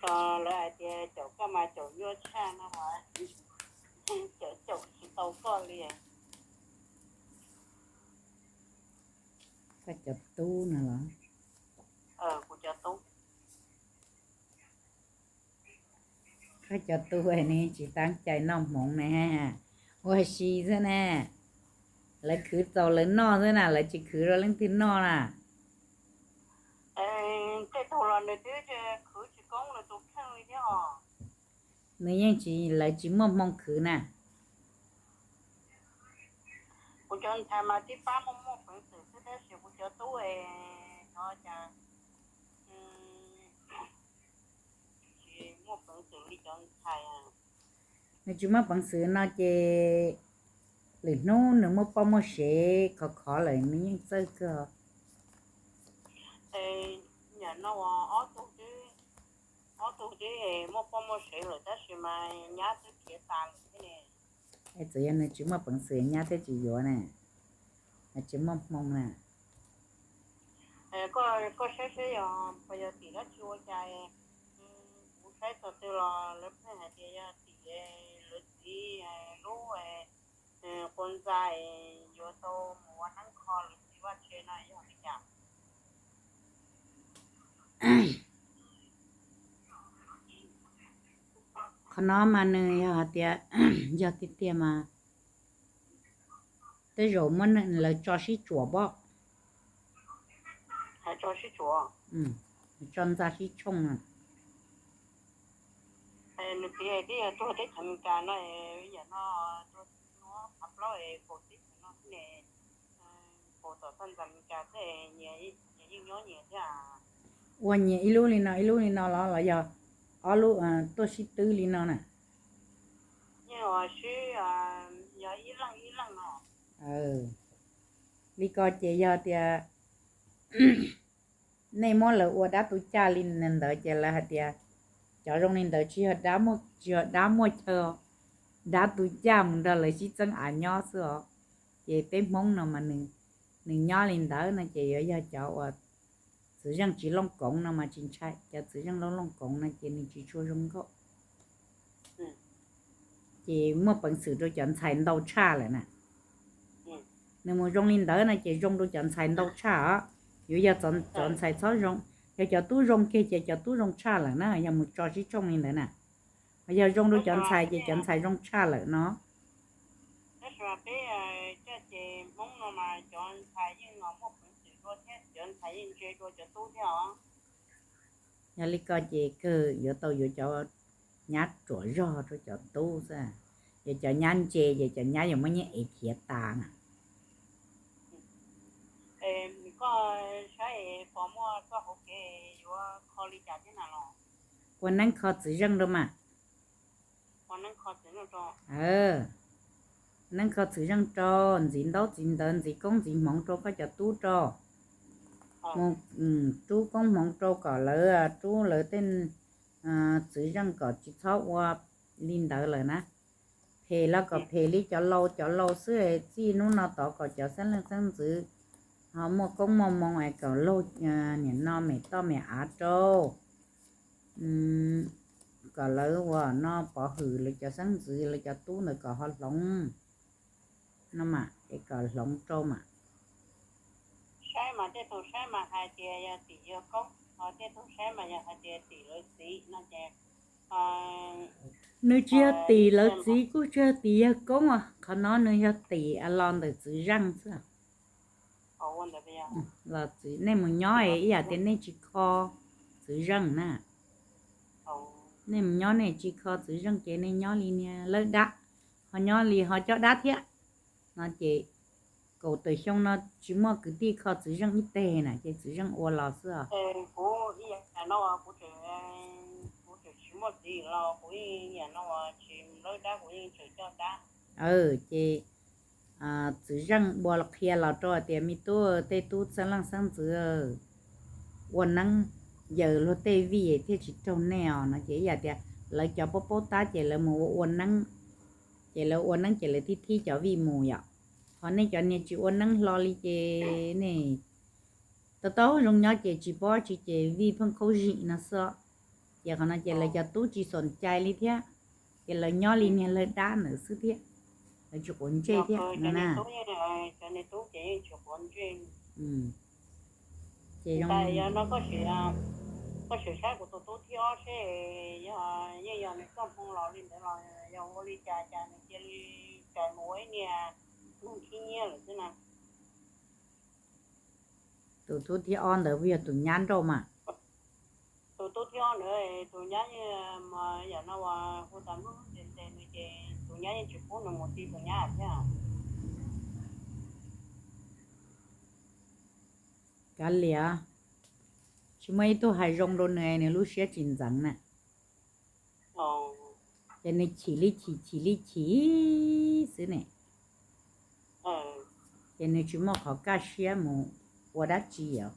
Lawv hais tias caum koj mas caum nyuaj tshaj no, caum caum tsis tau koj li. Koj cov tub no los? Kuv cov tub. Koj cov tub ne tsis tab cai noj hmoov ne, ua si xwb na. Lawv khwv txaus lawv noj xwb na, lawv tsis khwv rau leej twg noj na. Tej tug los nws twb khwv tsis koob nws tus kheej li thiab os. Nws yeej tsis, lawv tsis muaj hmoo khwv na. Kuv cov ntxhais mas tib pab muaj muaj peev xwm xwb tab sis kuv cov tub es no cas tsis muaj peev xwm li cov ntxhais. Nws tsis muaj peev xwm no ces lwm hnub nws muaj poj muaj sev khov khov lawm nws yeej txawj kawg. Nim no ob tug, ob tug twb muaj poj muaj sev lawm tab sis mas nyab twb khiav tas lawm thiab ne. Es txawm yog nws tsis muaj peev xwm nyab thiaj tsis yuav na, tsis muaj hmoo na. Koj saib saib yog puas yog tim dab tsi ua cas, kuv saib txog twg los lawv pheej hais tias yog tim lawv txiv lub qub ntxa yuav tau mus ua neeb kho lawv txiv vaj tse no yog li cas. Qhov no mas nws yog hais tias yog tiag tiag mas tej zaum muab lawv tso sib tsuam pob. Tso ntxa sib tshooj na. Nws piav twb yog tuag teb chaws Amelikas no, yam no tuag phav plaub es kaum teb chaws no xwb ne, kaum tom thaj ntxas Amelikas xwb, nyias yeej nyob nyias thiab. Ua nyias ib lub li no ib lub li no los los yog ob lub tuaj sib twb li no na? Yeej sib, yog ib leej ib leej no. Li ko ces yog tias nej muab lawv ua dab tu caj li ntawd ces lawv hais tias cov zoo li ntawd tsis yog dab muaj, tsis yog dab muaj chaw, dab tu caj mus nrog lawv sib txeeb av nyob xwb os. Ces peb Hmoob no mas nws nyob li ntawd no ces yuav yog cov uas txwv zeej tsis looj koov no mas tsis ntshai, cov txwv zeej looj looj koov no ces nws tsis tshua zoo nkauj. Ces muaj peev xwm rau cov ntxhais ntau tshaj lawm na. Nws mus zoo li ntawd no ces zoo rau cov ntxhais ntau tshaj os. Yuav yog cov ntxhais txhob zoo, yog cov tub zoo kiag ces cov tub zoo tshaj lawm na, yog mus tso sib tshooj li ntawd na. Yog zoo rau cov ntxhais ces cov ntxhais zoo tshaj lawm no. Tab sis mas peb coj ces Hmoob no mas cov ntxhais yeej muaj peev xwm dua thiab cov ntxhais yeej ntse dua cov tub thiab os. Yog li ko ces kawg yuav tau yuav cov nyab ruam zog rau cov tub xwb. Yog cov nyab ntse ces cov nyab yuav muab nyiaj ev khiav tas na. Koj saib pom muaj txoj hauv kev yuav kho li cas thiab na los? Ua neeb kho txwv zeej rau mas. Neeb kho txwv zeej rau, ntxiv ntaub ntxiv ntawv, ntxiv koob ntxiv hmoov rau koj cov tub rau. Mus rub koob hmoov rau kom lawv rub lawv tej txwv zeej kom tsis txhob ua li ntawd lawm na. Phem los kom phem li cov laus cov laus xwb, txij hnub no tod kom cov xeeb leej xeeb ntxwv ho muaj koob muaj hmoov es kom laug nim no mem toj mem av rau, kom lawv ua no pov hwm lawv cov xeeb ntxwv lawv cov tub ntawd kom ho hloov no mas es kom hloov rau mas. Saib mas tej tug saib mas hais tias yog tim yawg koob, ho tej tug saib mas yog hais tias tim lawv txiv no ces nws tsis yog tim lawv txiv kuj tsis yog tim yawg koob os, qhov no nws yog tim los ntawm txwv zeej xwb. Los txiv nej mus nyob ib yam tias nej tsis kho txwv zeej na. Nej mus nyob nej tsis kho txwv zeej ces nej nyob li niag lawb dab, ho nyob li ho cob dab thiab no ces kaum tawm xyoo no tsis muaj kwv tij kho txwv zeej ib teg na ces txwv zeej ua los xwb os. Ces txwv zeej ua qhia los rau tias me tub tej tub xeeb leej xeeb ntxwv ua neeb, yaws luag tej vij thiaj tsis raug nej os no ces ib yam tias lawv cov paub paub tab ces lawv mus ua ua neeb, ces lawv ua neeb ces lawv thib thib cov vij mus yom. Ho nej cov niag tsis ua neeb hlo li ces nej tau tau zoo nyob ces tsis paub tsi ces vij pheej qaub zim no xwb. Ces qhov no ces lawv cov tub tsis xom cai li thiab, ces lawv nyob li niag lawg dab ntawd xwb thiab, lawv tsis quav ntsej thiab no na. Ces koj sim saib kuv tus tub thib ob seb yog, yeej yog nws txoj hmoo los li ntawd los yog ua li cas cas nws cia li rais mus ua ib niag neeg khib nyiab lawm xwb na. Tus tub thib ob ntawd puas yog tus nyab nrauj mas? Tus tub thib ob ntawd tus nyab, yam no uas hu tas nub ntev ntev nws ces tus nyab yeej tsis pub nws mus ti tus nyab thiab. Kav liam, tsis muaj ib tug hais zoo rau nws, nws lub siab tsis ntxeev na. Ces nws chim li chim chim li chim xwb ne. Ces nws tsis muaj qhov kaj siab mus ua dab tsi os.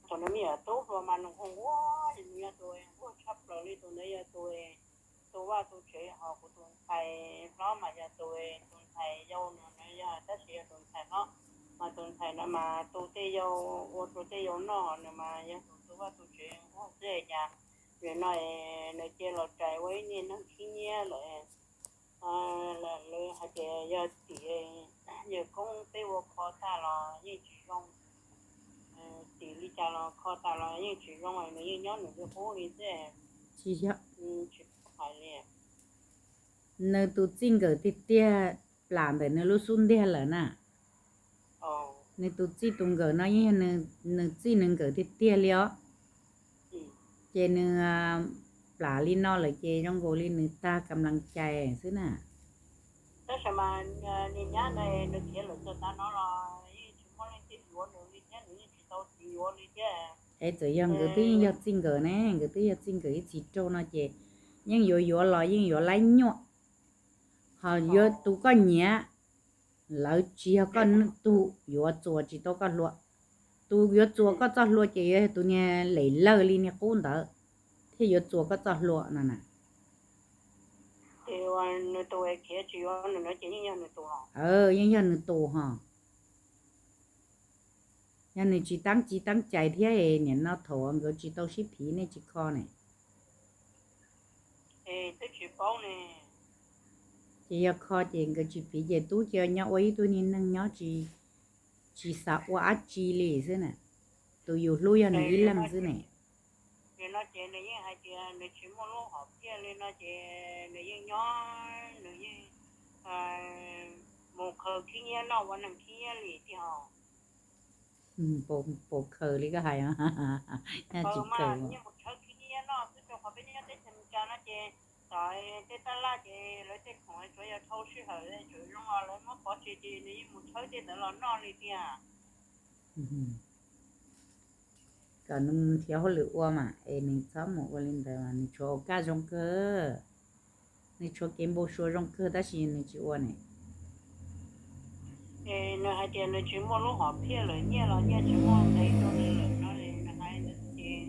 Thaum nws me nyuam tub hluas mas nws hu ua, nws yog tus nquag tshaj plaws li, tus ntawd yog tus, tus vaj tus tsev, ho kuv tus ntxhais hlob mas yog tus, tus ntxhais yau no yog, tab sis yog tus ntxhais hlob. Mas tus ntxhais no mas tu tej yau, ua rau tej yau noj, nws mas yog tus tu vaj tu tsev nquag xwb cas nim no nws cia los rais ua ib niag neeg khib nyiab lawm. Lawv hais tias yog tim yawg koob peb ua kho tag los yeej tsis zoo, tim li cas los kho tas los yeej tsis zoo, nws yeej nyob nws li qub li xwb. Tsis yog, tsis hais li. Nws tus txij nkawm tiag tiag plam ntawm nws lub xub ntiag lawm na. Nws tus txij tus nkawm no yeej yog nws txij nws nkawm tiag tiag li os. Ces nws plam li no lawm ces zoo nkaus li nws tag kam las cais xwb na. Tab sis mas niag nyab ntawd nws khiav lawm txog tav no los yeej tsis muaj leej twg yuav nws li thiab, nws yeej tsis tau txiv yuav li thiab. Es txawm yog nkawd twb yeej yog txij nkawm ne, nkawd twb yog txij nkawm ib txhis raug no ces yeej yuav yuav los yeej yuav laib nyuaj. Ho yuav tus koj nyiam, lawv tsis yog koj tug yuav txuas tsis tau koj hlua. Tus yuav txuas koj txoj hlua ces yog tus niag lem lawg li niag qub ntawd thiaj yuav txuas koj txoj hlua no na. Yeej yog nws tus ho. Yog nws tsis teeb txiv teeb cais thiab nim no thaum nkawd tsis tau sib phiv nej tsis kho ne. Ces yog kho ces nkawd tsis phiv ces tub cia nyob ua ib tug niag neeg nyob tsis, tsis xav ua dab tsi li xwb na. Tus yus hlub yog nws ib leeg xwb ne. Nim no ces nws yeej hais tias nws tsis muaj lub hom phiaj li no ces nws yeej nyob, nws yeej mus khaws khib nyiab noj ua neeg khib nyiab li tiag. Puas khaws li koj hais? Tsis khaws. Yeej mus tshawb khib nyiab noj xwb, rau qhov peb nyob teb chaws Amelikas no ces tom tej tab laj ces lawv tej khoom tsuav yog dhau sij hawm tseem zoo os, lawv muab pov tseg ces nws yeej mus tshawb tej ntawd los noj li tiag. Kom nws nrhiav hauj lwm ua mas es nws txhob mus ua li ntawd, nws tshuav ua kaj zoo kawg, nws tshuav kev npau suav zoo kawg tab sis nws tsis ua ne. Nws hais tias nws tsis muaj lub hom phiaj lawm, nyiaj los nyiaj tsis muaj nqis rau nws lawm no, nws hais ntawd ces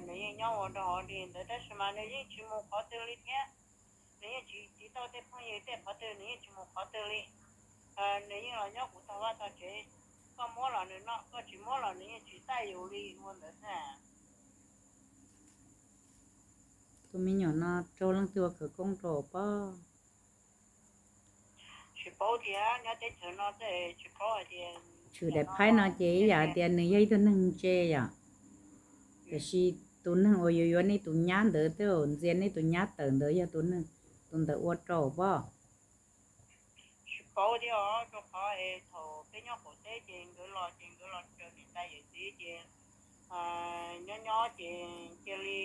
nws yeej nyob ua rau hauv li ntawd tab sis mas nws yeej tsis mus qhov twg li thiab. Nws yeej tsis tiv tauj tej phooj ywg tej qhov twg, nws yeej tsis mus qhov twg li. Nws yeej los nyob kuv tog vaj tog tsev, koj muab los nws noj, koj tsis muab los nws yeej tsis taij yus li ua ntawd xwb. Tus me nyuam no raug leej twg ua khawv koob rau pob? Tsis paub tias nyob teb chaws no tsis paub hais tias, tshwm daim phaib no ces ib yam tias nws yog ib tug neeg ntse yom. Tiam sis tus neeg uas yuav yuav nej tus nyab ntawd twb ntxias nej tus nyab tawm ntawd yog tus neeg, tus ntawd ua rau pob? Tsis paub thiab os, rau qhov es thaum peb nyob qaum teb ces nkawd los ces nkawd los raws niam tais yawm txiv ces nyob nyob ces cia li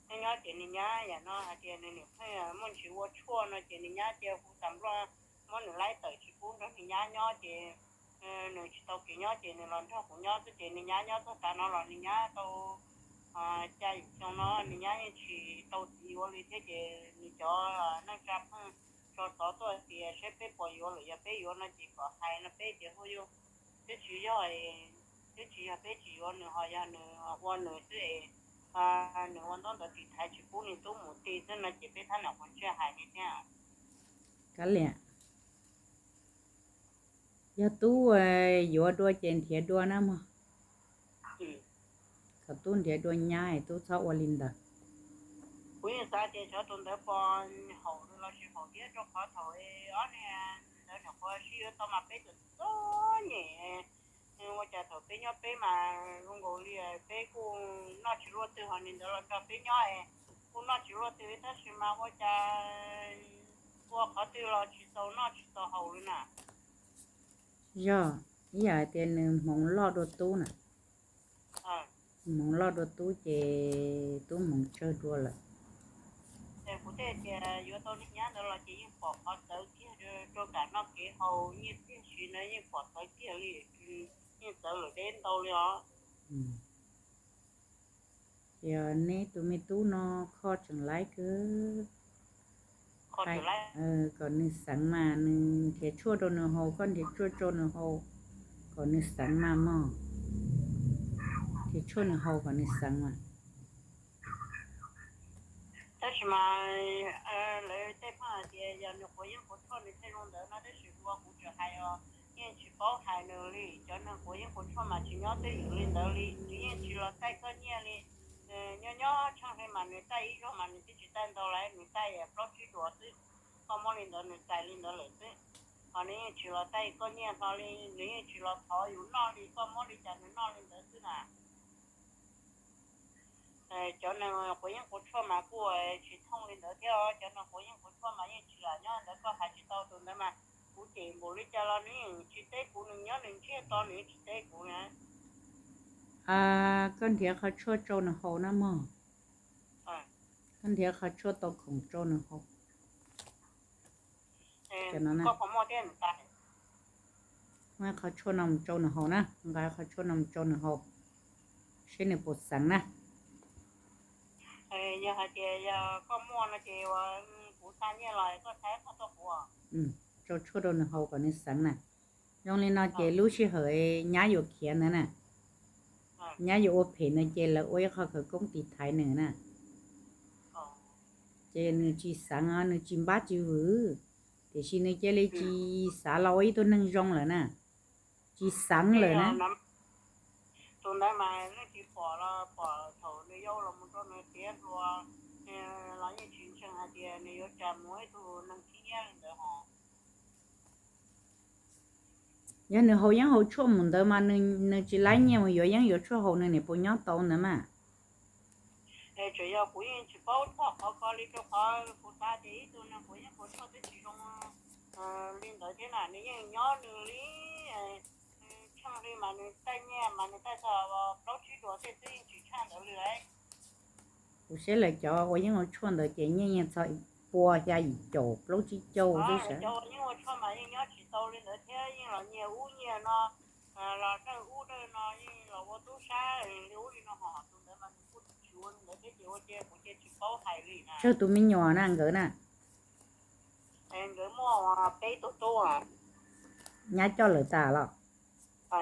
nyob nyob ces nws nyab yam no hais tias nws niam pheej muaj ntsis ua tshuaj no ces nws nyab cia hu tas nplog muab nws laib tawm tsis pub nrog nws nyab nyob ces nws tsis tau kev nyob ces nws los nrog kuv nyob xwb ces nws nyab nyob txog tav no los nws nyab tau xya yim xyoo no nws nyab yeej tsis tau txiv yuav li thiab ces nws cov neej tsa pheej tso xov tuaj tias saib peb puas yuav lawm, yog peb yuav no ces kom hais no peb tias hu yuav, twb tsis yog, twb tsis yog peb tsis yuav nws ho yog nws ua nws xwb es nws ua ntaub ntawv tiv thaiv tsis pub nws tub mus ti xwb no ces peb thab niam qhuav ntsej hais li thiab. Kav liam, yog tub yuav dua ces nrhiav dua na mog. Thaum tub nrhiav dua nyab es tub txhob ua li ntawd. Kuv yeej xav tias xyov tus ntawd puas haum los tsis haum thiab, rau qhov thaum ob niag ntawd nyuam qhuav sib yuav tau mas peb txom txom nyem. Ua cas thaum peb nyob peb mas zoo nkaus li peb kuj noj tsis luaj twg, ho nim ntawd los nrog peb nyob es kuj noj tsis luaj twg, tab sis mas ua cas ua qhov twg los tsis txaus noj tsis txaus haus li na. Yog ib yam hais tias nws hmoov loj dua tub na. Hmoov loj dua tub ces tub hmoov tsawg dua lawm. Kuv thiaj tias yuav tau niag nyab ntawd los ces yeej pom qhov txawv kiag rau kam noj kev haus, nyiaj txiag siv ntawd yeej pom txawv kiag li, yeej txawv lawm deb ntau li os. Ces neb tus me tub no kho tseem laib kawg. Kom nws xeev mas nws nrhiav tshuaj rau nws haus, koj nrhiav tshuaj rau nws haus, kom nws xeev mas mog. Nrhiav tshuaj nws haus kom nws xeev mas. Tab sis mas lawv tej pheej hais tias yog nws quav yeeb quav tshuaj nws thiaj zoo ntawd no, tab sis kuv, kuv tseem hais os, yeej tsis paub hais nws li. Cov neeg quav yeeb quav tshuaj mas tsis nyob twj ywm li ntawd li, nws yeej tsis los taij koj nyiaj li. Nyob nyob tsheej li mas nws taij ib zaug mas nws twb tsis taij ntau lawm, nws taij plaub tsib duas xwb. Koj muab li ntawd nws txais li ntawd lawm xwb. Ho nws yeej tsis los taij koj nyiaj hlo li, nws yeej tsis los thov yus noj li, koj muab li cas nws noj li ntawd xwb na. Cov neeg quav yeeb quav tshuaj mas kuj tsis thooj li ntawd thiab, cov neeg quav yeeb quav tshuaj mas yeej tsis lam nyob ntawd, koj hais tsis tau tus ntawd mas. Kuv cem npaum li cas los nws yeej tsis teb kuv, nws nyob nws ntsiag to nws yeej tsis teb kuv na. Koj nrhiav qhov tshuaj rau nws haus na mog. Koj nrhiav qhov tshuaj tau khoom rau nws haus. Muab qhov tshuaj no mus rau nws haus na, nqa qhov tshuaj no mus rau nws haus, seb nws puas xeev na. Yog hais tias yog koj muaj no ces kuv xa nyiaj los koj thaij qhov tuaj kuv. Rau tshuaj rau nws haus kom nws xeev na. Zoo li no ces lub sij hawm nyab yuav khiav ntawd na, nyab yuav ua phem ntawd ces lawv ua ib qho khawv koob tiv thaiv nws na. Ces nws tsis xeev, nws tsis npab tsis vwm, tiam sis nws cia li tsis xav los ua ib tug neeg zoo lawm na, tsis xeev lawm na. Tus ntawd mas leej twg pom los pom thaum nws yau los mus rau nws tiav hluas los yeej tsis ntseeg hais tias nws yuav tsa mus ib tug neeg thib ib li ntawd hos. Yog nws haus yeeb haus tshuaj mus ntawd mas nws tsis laib nyiaj mus yuav yeeb yuav tshuaj haus, nws niam puas nyob tau ntawd mas? Tseem yog kuv yeej tsis paub txog qhov ko li, rau qhov kuv xav tias ib tug neeg quav yeeb quav tshuaj twb tsis zoo li ntawd thiab na, nws yeej nyob nws li. Tsheej li mas nws taij nyiaj mas nws taij txog plaub tsib duas tej xwb, yeej tsis tshaj ntawd li lauj. Kuv saib lawv cov ua yeeb ua tshuaj ntawd ces nyiaj yeej txog pua xya yim caum plaub tsib caug xwb. Cov ua yeeb ua tshuaj mas yeej nyob tsis tau li ntawd thiab, yeej los nyiag ub nyiag no, los dawj ub dawj no, yeej los ua tub sab li ub li no, ho tus ntawd mas nws kuj tsis ua li ntawd thiab ces ua cia kuv cia tsis paub hais li na. Tsawg tus me nyuam na nkawd na? Nkawd muaj peb tug tub. Nyab coj lawm tas los?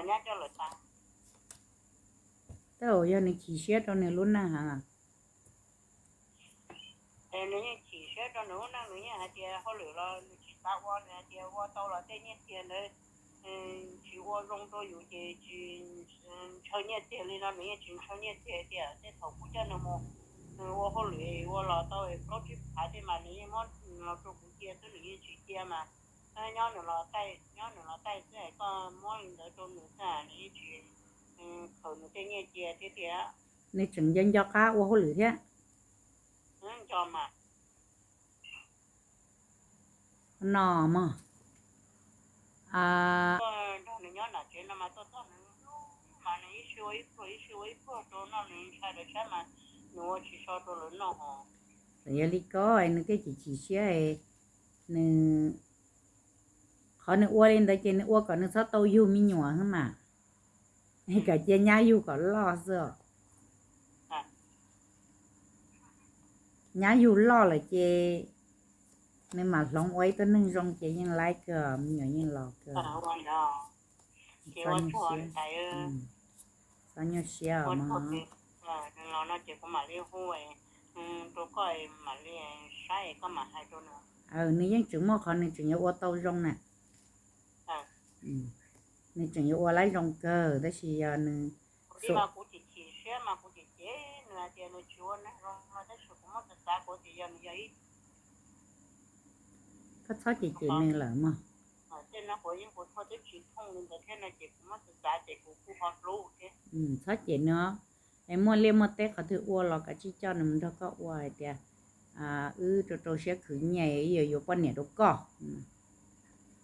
Nyab coj lawm tas. Tab sis yog nws chim siab rau nws lub neej heev. Nws yeej chim siab rau nws lub neej, nws yeej hais tias hauj lwm los nws tsis xav ua, nws hais tias ua tau los tej nyiaj txiag ntawd tsis ua zoo rau yus ces tsis ntshaw nyiaj txiag li no, nws yeej tsis ntshaw nyiaj txiag tias tej thaum kuv coj nws mus ua hauj lwm ua los tau plaub tsib phav tej mas nws yeej muab los rau kuv cia xwb, nws yeej tsis cia mas. Nyob nws los taij, nyob nws los taij xwb, koj muab li ntawd rau nws xwb, nws yeej tsis khaws nws tej nyiaj cia thiab tias. Nws tseem nco nco qab ua hauj lwm thiab. Nco mas. No mog. Nrog nws nyob nram tsev no mas tuaj txog nws mas nws ib sij ua ib pluag, ib sij ua ib pluag rau noj, nws ntshai lawv saib mas nws ua tsis so rau lawv noj hos. Txawm yog li ko nws thiaj chim chim siab. Nws, qhov nws ua li ntawd ces nws ua kom nws txhob tau yug me nyuam xwb mas, kom cia nyab yug kom loj xwb os. Nyab yug loj lawm ces nws mam hloov ua ib tug neeg zoo ces yeej laib kawg, me nyuam yeej los kawg. Txhob nyuaj siab, txhob nyuaj siab os mog. Nws yeej tseem muaj qhov nws tseem yuav ua tau zoo na. Nws tseem yuav ua laib zoo kawg tab sis yog nws, kuv cem cem nws hais tias nws tsis ua neeg zoo no, tab sis kuv muab xav xav kuv tias yog nws yog ib, koj txhob cem cem nws lawm mog. Tej no kuv yeej kuv txhua twb tsis thooj li ntawd thiab no ces kuv muab xav xav ces kuv kuj ho hlub thiab. Txhob cem nws os. Es muaj liaj muaj teb qhov twg ua los kav tsij coj nws mus nrog koj ua hais tias wb rau rau siab khwv nyiaj, wb yuav yuav poj niam rau koj.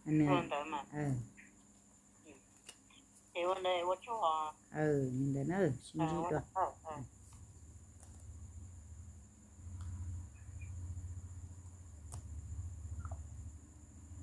Ua ntawd mas. Ces ua ntawd ua tsaug. Ntawd na, sib ntsib dua.